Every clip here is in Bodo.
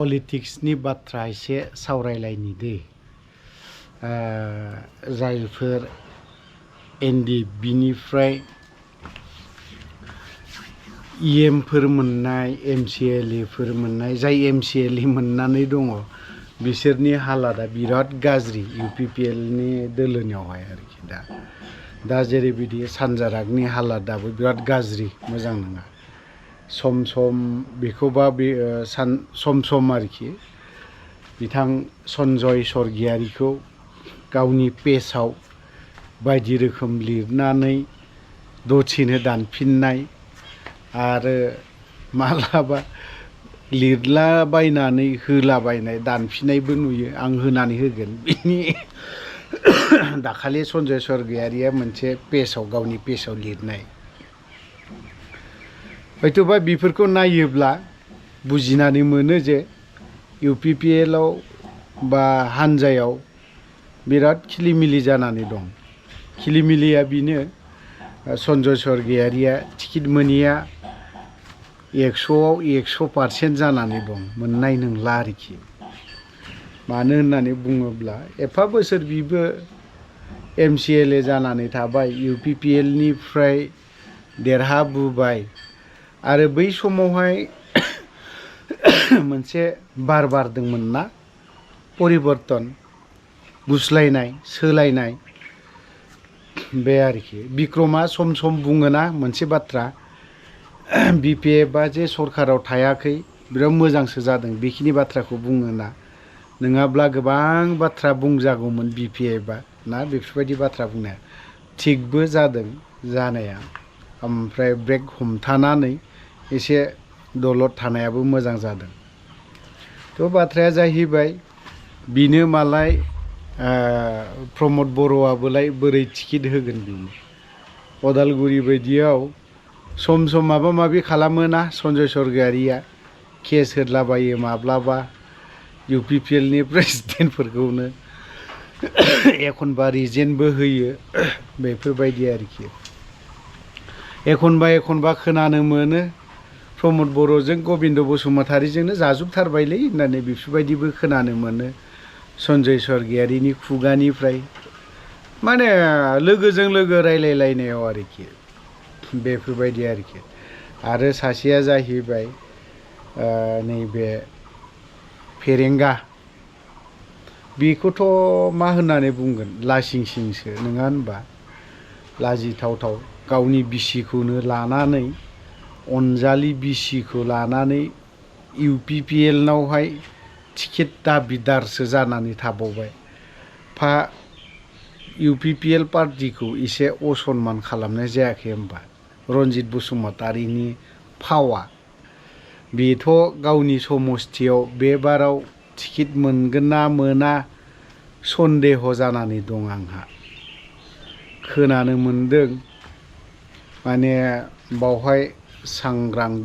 पलिटिक्सनि बाथ्रा एसे सावरायलायनि दे जायफोर एनडिएफबिनिफ्राय इएमफोर मोननाय एमसिएलएफोर मोननाय जाय एमसिएलए मोननानै दङ बिसोरनि हालादा बिराद गाज्रि इउपिपिएलनि दोलोनियावहाय आरोखि दा जेरैबायदि सानजारागनि हालादाबो बिराद गाज्रि मोजां नङा सम सम बेखौबा बे सम आरोखि बिथां सन्जय सर्गियारिखौ गावनि पेजआव बायदि रोखोम लिरनानै दसेनो दानफिननाय आरो मालाबा लिरलाबायनानै होलाबायनाय दानफिननायबो नुयो आं होनानै होगोन बिनि दाखालि सन्जय सर्गियारिया मोनसे पेजआव गावनि पेजआव लिरनाय हयथ'बा बेफोरखौ नायोब्ला बुजिनानै मोनो जे इउपिपिएलआव बा हानजायाव बिराद खिलिमिलि जानानै दं खिलिमिलिया बेनो सन्जय सर्गियारिया टिकेट मोनिया 100आव 100% जानानै दं मोननाय नंला आरोखि मानो होननानै बुङोब्ला एफा बोसोर बिबो एमसिएलए जानानै थाबाय इउपिपिएलनिफ्राय देरहाबोबाय आरो बै समावहाय मोनसे बार बारदोंमोन ना परिबर्तन गुस्लायनाय सोलायनाय बे आरोखि बिक्रमा सम बुङोना मोनसे बाथ्रा बिपिएफआ जे सरकाराव थायाखै बिराद मोजांसो जादों बेखिनि बाथ्राखौ बुङोना नङाब्ला गोबां बाथ्रा बुंजागौमोन बिपिएफआ ना बेफोरबायदि बाथ्रा बुंनाया थिगबो जादों जानाया ओमफ्राय ब्रेक हमथानानै एसे दलद थानायाबो मोजां जादों थ' बाथ्राया जाहैबाय बिनो मालाय प्रमद बर'आबोलाय बोरै टिकेट होगोन बिनो अदालगुरि बायदियाव सम माबा माबि खालामोना सन्जय सर्गियारिया केस होदलाबायो माब्लाबा इउपिपिएलनि प्रेसिडेन्टफोरखौनो एखनबा रिजेन्टबो होयो बेफोरबायदि आरोखि एखनबा खोनानो मोनो प्रमद बर'जों गबिन्द बसुमतारिजोंनो जाजोबथारबायलै होननानै बेफोरबायदिबो खोनानो मोनो सन्जय सर्गियारिनि खुगानिफ्राय माने लोगोजों लोगो रायलायलायनायाव आरोखि बेफोरबायदि आरोखि आरो सासेया जाहैबाय नैबे फेरेंगा बेखौथ' मा होननानै बुंगोन लासिं सिंसो नङा होनबा लाजिथावथाव गावनि बिसिखौनो लानानै अनजालि बिसिखौ लानानै इउपिपिएलनावहाय टिकेट दाबिदारसो जानानै थाबावबाय इउपिपिएल पार्टिखौ एसे असनमान खालामनाय जायाखै होनबा रनजित बसुमतारिनि फावा बेथ' गावनि समस्थियाव बे बाराव टिकेट मोनगोन ना मोना सन्देह जानानै दं आंहा खोनानो मोनदों माने बावहाय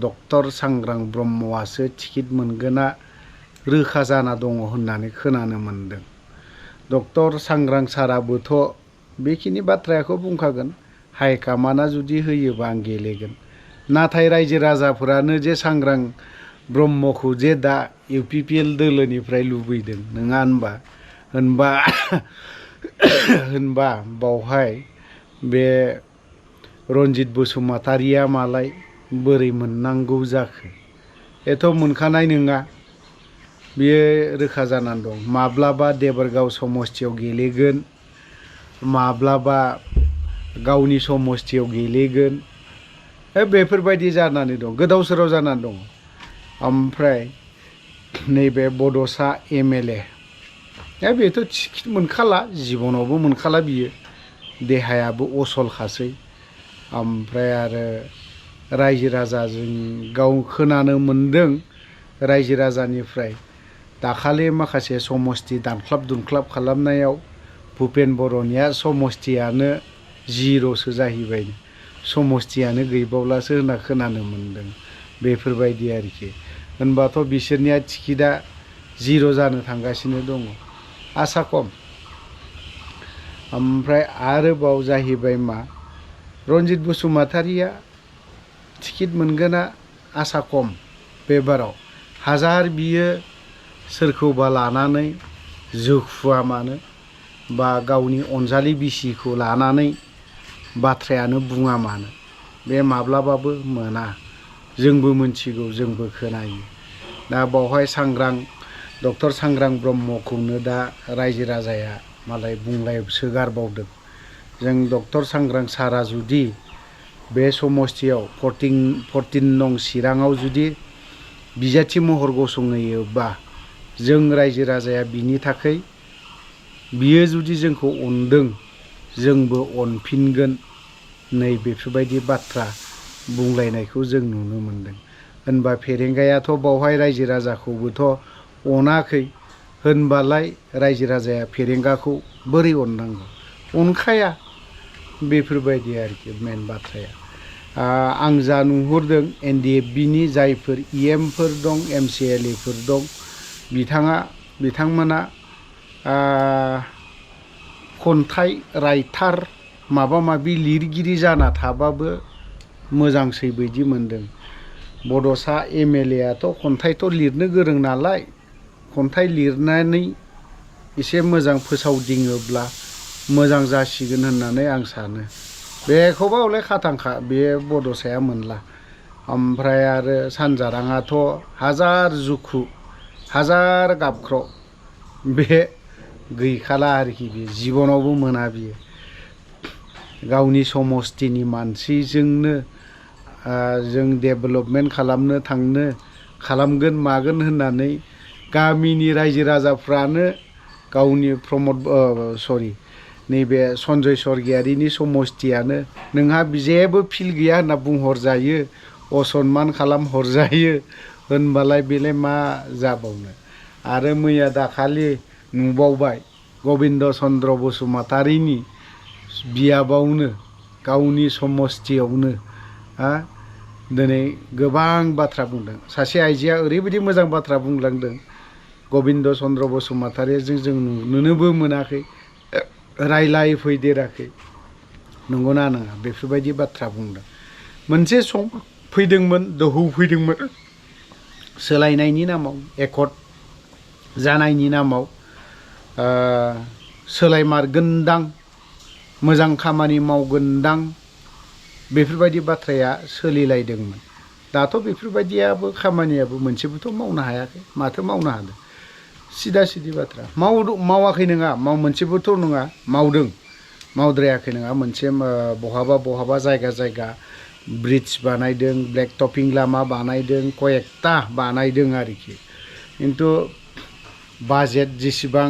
डक्टर सांग्रां ब्रह्मआसो टिकेट मोनगोना रोखा जाना दङ होननानै खोनानो मोनदों डक्टर सांग्रां साराबोथ' बेखिनि बाथ्राखौ बुंखागोन हाइकामान्डआ जुदि होयोबा आं गेलेगोन नाथाय रायजो राजाफोरानो जे सांग्रां ब्रह्मखौ जे दा इउपिपिएल दोलोनिफ्राय लुबैदों नङा होनबा बावहाय बे रनजित बसुमतारिया मालाय बोरै मोननांगौ जाखो एथ' मोनखानाय नङा बियो रोखा जानानै दं माब्लाबा देबरगाव समस्थियाव गेलेगोन माब्लाबा गावनि समस्थियाव गेलेगोन बेफोरबायदि जानानै दं गोदाव सोराव जानानै दं ओमफ्राय नैबे बड'सा एमएलए बेथ' टिकेट मोनखाला जिबनावबो मोनखाला बियो देहायाबो असलखासै ओमफ्राय आरो रायजो राजाजों गाव खोनानो मोनदों रायजो राजानिफ्राय दाखालि माखासे समस्ति दानख्लाब दुनख्लाब खालामनायाव भुपेन बर'निया समस्तियानो जिर'सो जाहैबाय समस्तियानो गैबावलासो होनना खोनानो मोनदों बेफोरबायदि आरोखि होनबाथ' बिसोरनिया टिकेटआ जिर' जानो थांगासिनो दङ आसा खम ओमफ्राय आरोबाव जाहैबाय मा रनजित बसुमतारिया टिकेट मोनगोना आसा खम बे बाराव हाजार बियो सोरखौबा लानानै जोखुवा मानो बा गावनि अनजालि बिसिखौ लानानै बाथ्रायानो बुङा मानो बे माब्लाबाबो मोना। जोंबो मोनथिगौ, जोंबो खोनायो। दा बावहाय सांग्रां डक्टर सांग्रां ब्रह्मखौनो दा रायजो राजाया मालाय बुंलायसोगारबावदों। जों डक्टर सांग्रां सारा जुदि बे समस्तियाव 14 नं चिराङाव जुदि बिजाथि महर गसंहैयोबा जों रायजो राजाया बिनि थाखाय बियो जुदि जोंखौ अनदों जोंबो अनफिनगोन, नै बेफोरबायदि बाथ्रा बुंलायनायखौ जों नुनो मोनदों। होनबा फेरेंगायाथ' बावहाय रायजो राजाखौबोथ' अनाखै, होनबालाय रायजो राजाया फेरेंगाखौ बोरै अननांगौ? अनखाया। बेफोरबायदि आरोखि मेन बाथ्राया। आं जा नुहुरदों NDFBनि जायफोर EMफोर दं, MCLAफोर दं, बिथांमोना खन्थाइ रायथार माबा माबि लिरगिरि जाना थाबाबो मोजांसै बायदि मोनदों। बड'सा MLAआथ' खन्थाइथ' लिरनो गोरों नालाय, खन्थाइ लिरनानै एसे मोजां फोसावदिङोब्ला मोजां जासिगोन होननानै आं सानो। बेखौबा हले खाथांखा, बे बड'साया मोनला। ओमफ्राय आरो सानजाराङाथ' हाजार जुखु हाजार गाबख्र' बे गैखाला आरोखि, बे जिबनावबो मोना बियो। गावनि समस्तिनि मानसिजोंनो जों डेभेलपमेन्ट खालामगोन मागोन होननानै गामिनि रायजो राजाफ्रानो गावनि नैबे सन्जय सर्गियारिनि समस्तियानो नोंहा जेबो फिल गैया होनना बुंहरजायो, असनमान खालामहरजायो, होनबालाय बेलाय मा जाबावनो। आरो मैया दाखालि नुबावबाय गबिन्द चन्द्र बसुमतारीनि बियाबावनो गावनि समस्तियावनो दिनै गोबां बाथ्रा बुंदों। सासे आइजोआ ओरैबायदि मोजां बाथ्रा बुंलांदों, गबिन्द चन्द्र बसुमतारीजों जों नुनोबो मोनाखै, रायलायफैदेराखै, नंगौना नङा? बेफोरबायदि बाथ्रा बुंदों। मोनसे सम फैदोंमोन, दोहौ फैदोंमोन, सोलायनायनि नामाव, एकट जानायनि नामाव सोलायमारगोनदां, मोजां खामानि मावगोनदां, बेफोरबायदि बाथ्राया सोलिलायदोंमोन। दाथ' बेफोरबायदियाबो खामानियाबो मोनसेबोथ' मावनो हायाखै। माथो मावनो हादों? सिदा सिदि बाथ्रा। मावाखै नङा, मोनसेबोथ' नङा, मावदों, मावद्रायाखै नङा। मोनसे बहाबा जायगा ब्रिज बानायदों, ब्लेक टपिं लामा बानायदों, कयेकथा बानायदों आरोखि। खिन्थु बाजेट जेसेबां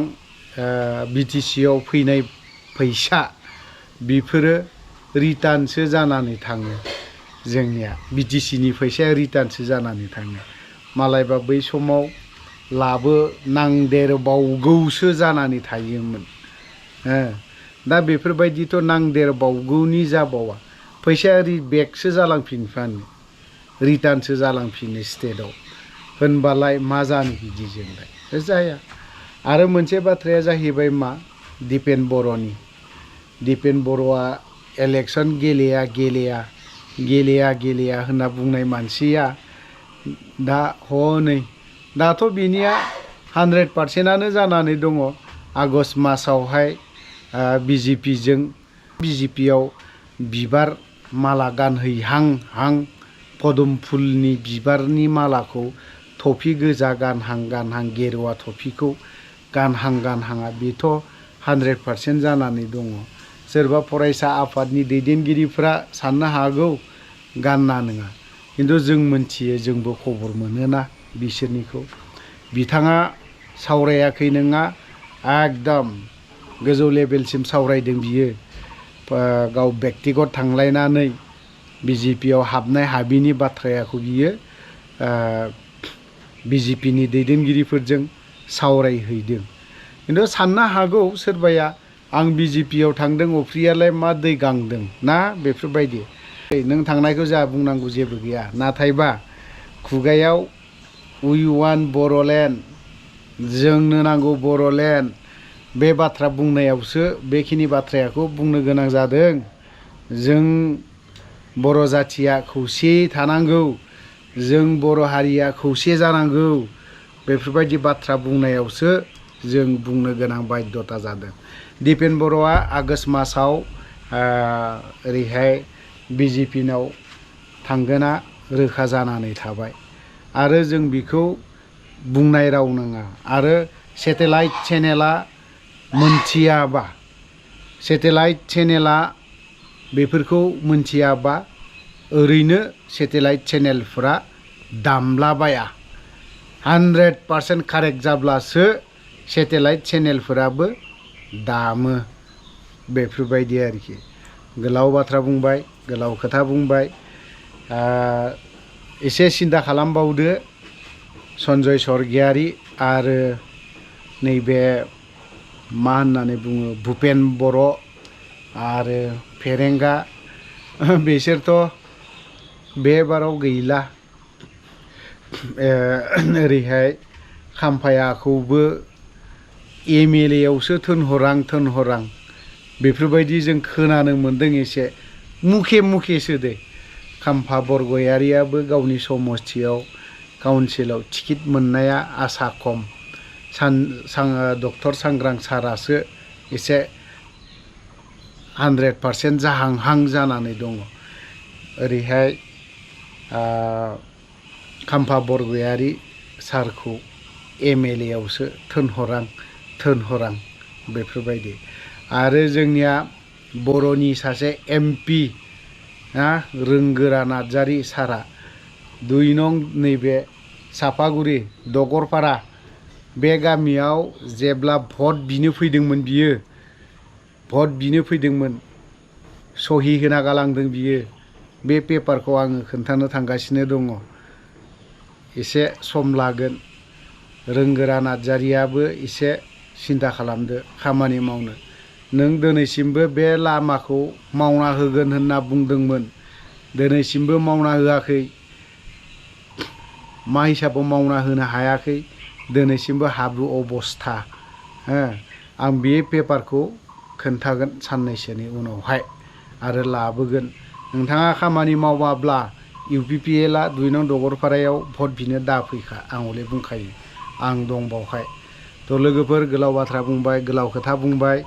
BTCआव फैनाय फैसा बेफोरो रिटार्नसो जानानै थाङो। जोंनिया BTCनि फैसाया रिटार्नसो जानानै थाङो। मालायबा बै समाव लाबो नांदेरबावगौसो जानानै थायोमोन। दा बेफोरबायदिथ' नांदेरबावगौनि जाबावा, फैसाया बेकसो जालांफिनफानो, रिटार्नसो जालांफिनो स्टेटआव। होनबालाय मा जानो बिदिजोंलाय? जाया। आरो मोनसे बाथ्राया जाहैबाय मा, दिपेन बर'आ इलेक्सन गेलेया होनना बुंनाय मानसिया दा हनै दाथ' बिनिया 100%आनो जानानै दङ। आगष्ट मासावहाय BJPआव बिबार माला गानहैहां पदुम फुलनि बिबारनि मालाखौ थफि गोजा गानहां गेरुवा थफिखौ गानहांआ बेथ' 100% जानानै दङ। सोरबा फरायसा आफादनि दैदेनगिरिफ्रा साननो हागौ गानना नङा, खिन्थु जों मोनथियो, जोंबो खबर मोनोना बिसोरनिखौ। बिथाङा सावरायाखै नङा, एकदम गोजौ लेभेलसिम सावरायदों बियो। गाव बेक्तिगत थांलायनानै BJPआव हाबनाय हाबिनि बाथ्राखौ बियो BJPनि दैदेनगिरिफोरजों सावरायहैदों। खिन्थु साननो हागौ सोरबाया आं BJPआव थांदों, अफ्रियालाय मा दै गांदों ना, बेफोरबायदि। नों थांनायखौ जोंहा बुंनांगौ जेबो गैया, नाथायबा खुगायाव उइ वान्ट बर'लेण्ड, जोंनो नांगौ बर'लेण्ड, बे बाथ्रा बुंनायावसो बेखिनि बाथ्राखौ बुंनो गोनां जादों। जों बर' जाथिया खौसेयै थानांगौ, जों बर' हारिया खौसे जानांगौ, बेफोरबायदि बाथ्रा बुंनायावसो जों बुंनो गोनां बाध्यता जादों। दिपेन बर'आ आगष्ट मासाव ओरैहाय बिजेपिनाव थांगोना रोखा जानानै थाबाय आरो जों बिखौ बुंनाय राव नङा। आरो सेटेलाइट चेनेला मोनथियाबा, सेटेलाइट चेनेला बेफोरखौ मोनथियाबा ओरैनो सेटेलाइट चेनेलफोरा दामलाबाया। 100% कारेक्ट जाब्लासो सेटेलाइट चेनेलफोराबो दामो। बेफोरबायदि आरोखि। गोलाव बाथ्रा बुंबाय, गोलाव खोथा बुंबाय। एसे सिन्था खालामबावदो सन्जय सरगियारि आरो नैबे मा होननानै बुङो भुपेन बर' आरो फेरेंगा, बिसोरथ' बे बाराव गैला। ओरैहाय खाम्फायाखौबो MLA आवसो थोनहरां बेफोरबायदि जों खोनानो मोन्दों। एसे मुखे दे। खाम्फा बरगयारियाबो गावनि समस्थियाव काउन्सिलाव टिकेट मोननाया आसा खम। डक्टर सांग्रां सारासो एसे 100% जाहांहां जानानै दङ। ओरैहाय खाम्फा बरगयारि सारखौ MLA आवसो थोनहरां बेफोरबायदि। आरो जोंनिया बर'नि सासे MP रोंगोरा नार्जारि सारा 2 नं नैबे सापागुरि दगरपारा बे गामियाव जेब्ला भट बिनो फैदोंमोन, बियो भट बिनो फैदोंमोन, सहि होना गालांदों बियो। बे पेपारखौ आङो खोन्थानो थांगासिनो दङ। एसे सम लागोन। रोंगोरा नार्जारियाबो एसे सिन्था खालामदो खामानि मावनो। नों दिनैसिमबो बे लामाखौ मावना होगोन होनना बुंदोंमोन, दिनैसिमबो मावना होआखै। मा हिसाबाव मावना होनो हायाखै, दिनैसिमबो हाब्रु अबस्था। आं बे पेपारखौ खोन्थागोन साननैसोनि उनावहाय आरो लाबोगोन। नोंथाङा खामानि मावाब्ला UPPLआ 2 नं दगरपारायाव भट बिनो दाफैखा, आं हले बुंखायो। आं दं बावहाय। थ' लोगोफोर, गोलाव बाथ्रा बुंबाय, गोलाव खोथा बुंबाय।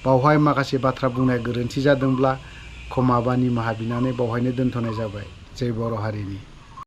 बावहाय माखासे बाथ्रा बुंनाय गोरोन्थि जादोंब्ला खमाबा निमाहा बिनानै बावहायनो दोनथ'नाय जाबाय। जय बर' हारिनि।